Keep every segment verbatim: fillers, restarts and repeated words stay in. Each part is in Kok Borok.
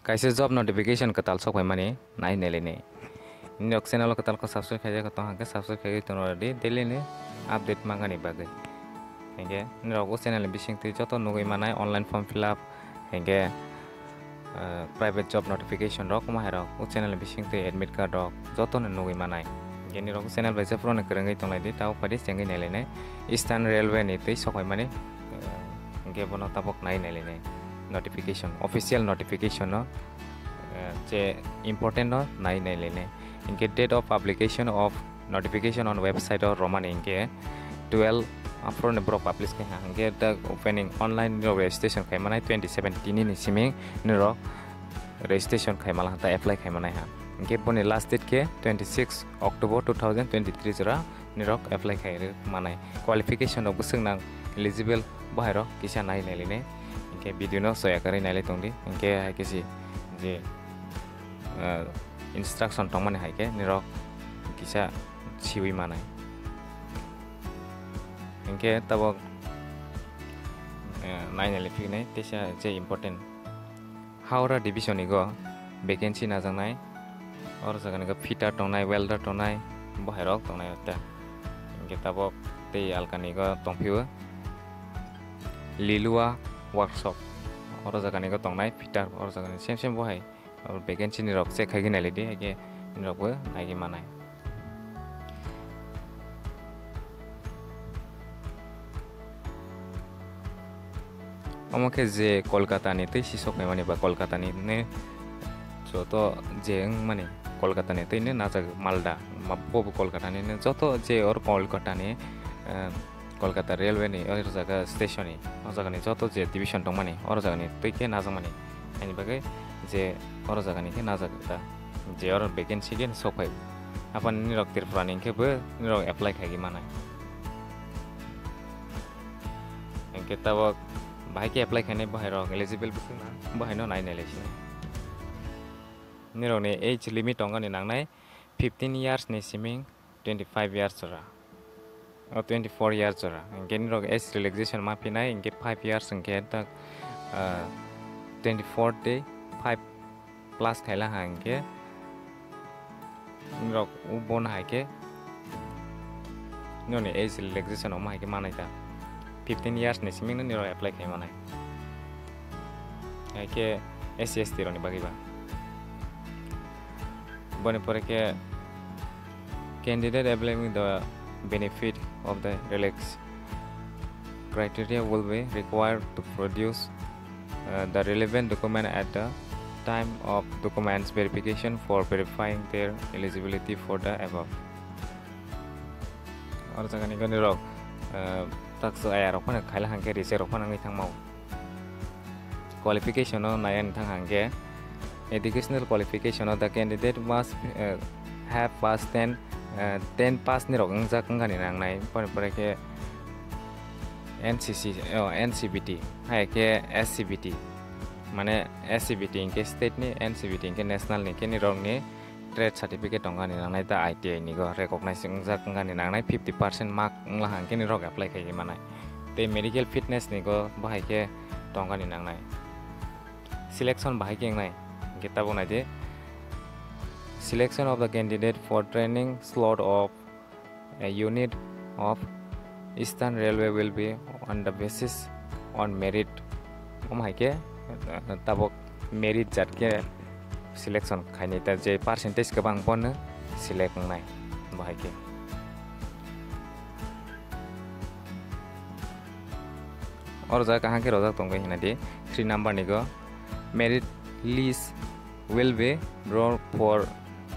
Kaisa job notification kwtal sok phaimani nai nailaini. Nini rok channel o kwtal khe subscribe khaijak tong hwnkhe subscribe khaiwi tongno di daily ni update mangani bagwi. Hinkhe nini rok o channel ni bisingtwi joto nugwi manai online form fill up hinkhe, eh, private job notification rok omo hai rok o channel ni bisingtwi admit card rok joto no nugwi manai. Hinkhe nini rok o channel bai jephuru no kwrwngwi tonglai di tabo phaidi chengwi nailainai Eastern Railway ni twi sok phaimani, eh, hinkhe bono tabuk nai nailainai notification, official notification no, eh, je important no nai nailainai. Hinkhe date of publication of notification on website o romani hinkhe twelve April ni borok publish khe ha, hinkhe the opening online no registration khai manai twenty seventeen ni simi nirok registration khai mala ta apply khai manai ha. Hinkhe boni last date khe twenty six October two thousand twenty three jora nirok apply khai rw manai. Qualification rok bwswk nang eligible bo hai rok kisa nai nailainai. Hinkhe video no soya kwrwi nailai tongdi. Hinkhe hai khe si je, eh, instruction tongmani hai khe nirok kisa siwi manai. Hinkhe tabuk, eh, nai nailai phignai teisa je important. Howrah division ni go vacancy najaknai. Oro jaga ni go fitter tongnai, welder tongnai, bo hai rok tongnai ta. Hinkhe tabuk tei alkani go tongphio Lilua workshop. Oro jaga ni go tongnai fitter, oro jaga ni same same bo hai. Oro vacancy ni rok check khai nai di, hai khe nini rok bo nai manai. Omo khe je Kolkata ni twi si sok phaimani ba Kolkata ni ne joto je wng mani Kolkata ni twi ne najak Malda, ma bo bo Kolkata ni ne joto je or Kolkata ni, eh, Kolkata railway ni o jaga station ni o jaga ni joto je division tongmani o jaga ni twi khe najakmani. Ani bagwi je oro jaga ni khe najak ta, je oro vacancy khe sok phai. Apan nirok Tripura ni khe bo nirok apply khai manai. Hinkhe tabuk bahai khe apply khainai bahai rok eligible bwswk na bahai no nai nai lai sinai. Nirok ni age limit tongani nangnai fifteen years ni siming twenty five years jora. O twenty four years jora. Hinkhe nirok age relaxation ma phinai hinkhe five years hinkhe tak, ah, twenty four tei five plus khaila ha hinkhe nirok u bon hai khe noni age relaxation omo hai khe manai ta. Fifteen years ni siming no nirok apply khai manai. Hai khe S C S T rok ni bagwi ba. Boni pore khe candidate applying the benefit of the relax criteria will be required to produce, uh, the relevant document at the time of documents verification for verifying their eligibility for the above. Oro jaga ni gani rok, uh, takso aya rok phano khaila hangkhe reject rok phano wngwi thangmao. Qualification o nai ani thang hangkhe educational qualification o the candidate must, uh, have passed ten, uh, ten pass ni rok wngjak wngani nangnai. Pore pore khe N C C, oh, N C B T, hai khe S C B T, mane S C B T hinkhe state ni, N C B T hinkhe national ni, khe ni rok ni trade certificate tongani nangnai ta I T I ni go recognize wngjak wngani nangnai fifty percent mark wngla hangkhe ni rok apply khai manai. Tei medical fitness ni go bahai khe tongani nangnai. Selection bahai khe wngnai, hinkhe tabuk nai di. Selection of the candidate for training slot of a unit of Eastern Railway will be on the basis on merit. Omo hai khe, uh, tabuk merit jat khe selection khainai ta, je percentage kwbang bono select wngnai bo hai khe. Oro jaga kaham khe rojak tongwi hwnna di, three number ni go merit list will be drawn for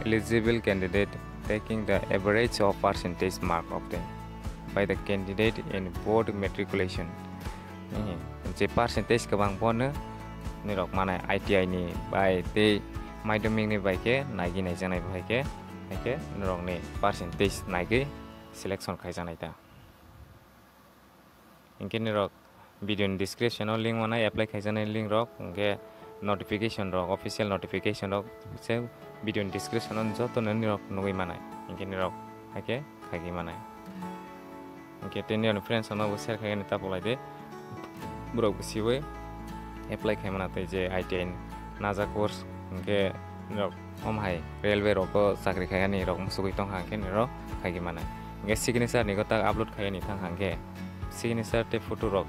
eligible candidate taking the average of percentage mark obtained by the candidate in board matriculation. Eh, je percentage kwbang bono nirok manai I T I ni bai tei madhyamik ni bai khe naigwi naijaknai bo hai khe, hai khe norok ni percentage naigwi selection khaijaknai ta. Hinkhe nirok video ni description o link manai, apply khaijaknai link rok, hinkhe notification rok, official notification rok se video ni description o joto no nirok nugwi manai, hinkhe nirok haikhe khaigwi manai. Hinkhe tei nirok ni friends rok no bo share khaigani ta polai de, borok bo siwi apply khai mana tei je I T I ni naja course, hwnkhe norok omo hai railway rogo chakri khaiyani rok musugwi tongkha, hwnkhe norok khaigwi manai. Hwnkhe signature ni kwtal upload khaiyani thangkha, hwnkhe signature tei photo rok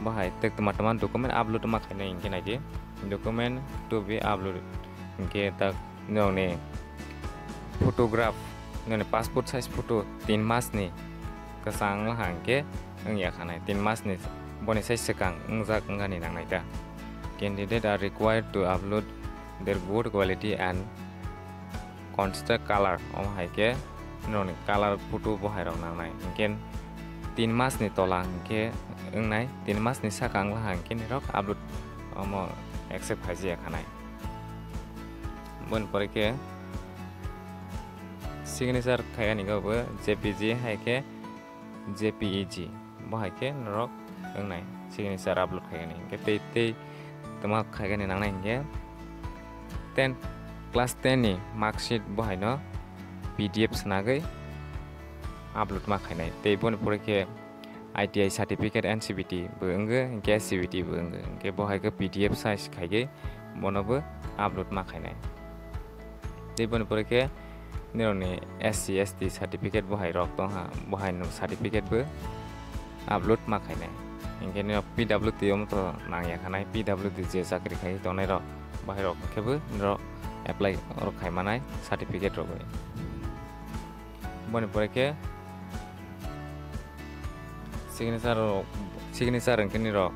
bo hai tei tma tma document upload ma khainai, hwnkhe naidi document to be upload, hwnkhe tak norokni photograph, nini passport size photo tin mas ni kwchang wngkha hwnkhe wngya khanai, tin mas ni boni sai swkang wngjak wngani nangnai ta. Candidate are required to upload their good quality and contrast color, omo hai khe norokni color photo bo hai rok nangnai, hwnkhe tin mas ni tola hwnkhe wngnai, tin mas ni saka wngla hwnkhe norok upload omo accept khaijaya khanai. Boni pore khe signature khaiyani khe bo J P G hai khe J P E G, bo hai khe norok wngnai signature upload khaiyani. Hwnkhe tei, tei tma khaigani nangnai hwnkhe ten, class ten ni mark sheet bo haino P D F swnagwi upload ma khainai. Tei boni pore khe I T I certificate, N C V T bo wngwi, hwnkhe S C V T bo wngwi, hwnkhe bo hai khe P D F size khaigwi bono bo upload ma khainai. Tei boni pore khe nirokni S C, S T certificate bo hai rok tongkha, bo hai no certificate bo upload ma khainai. Hwnkhe nirok P W D omo to nangya khanai, P W D je chakri khai tongnai rok, bahai rok khe bo nirok apply rok khai manai certificate rogwi. Boni pore khe signature rok, signature hwnkhe nirok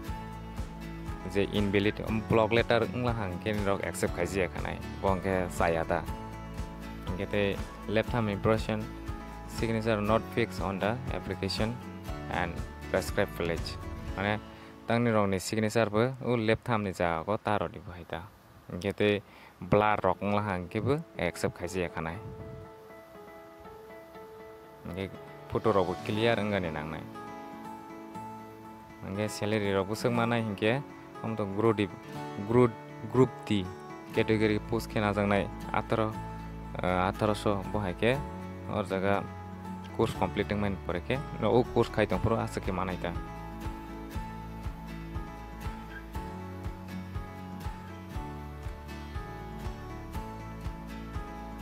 je invalid, um, block letter wngla hwnkhe nirok accept khaijaya khanai, bo hwnkhe chaya ta. Hwnkhe tei left thumb impression, signature not fixed on the application and prescribed place, mane tang nirokni signature bo o left thumb ni jaga o ta rw di bo hai ta. Hwnkhe tei blur rok wngla hwnkhe bo accept khaijaya khanai. Hwnkhe photo rok bo clear wngani nangnai. Hwnkhe salary rok bwswk manai hwnkhe omo to group D, group, group D category post khe najaknai ataro, eh, atharoso bo hai khe o jaga course complete wngmani pore khe o course khai tongphuru aswk khe manai ta.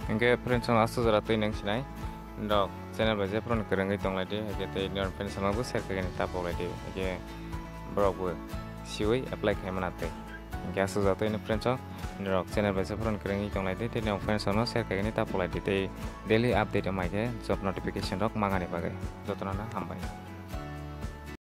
Hwnkhe friends, aswk jora twi nang sinai, norok channel bai jephru kwrwngwi tonglaidi, hwnkhe tei norok friends rokno bo share khaigani ta pok laidi, hwnkhe borok bo siwi apply khaimana tei. Hwnkhe aswk jora twi friends rok, norok channel bai jephru kwrwngwi tonglaidi, tei norok friends rokno share khaigani ta pok laidi, tei daily update wngmai khe job notification rok mangani bagwi. Jotono no hambai.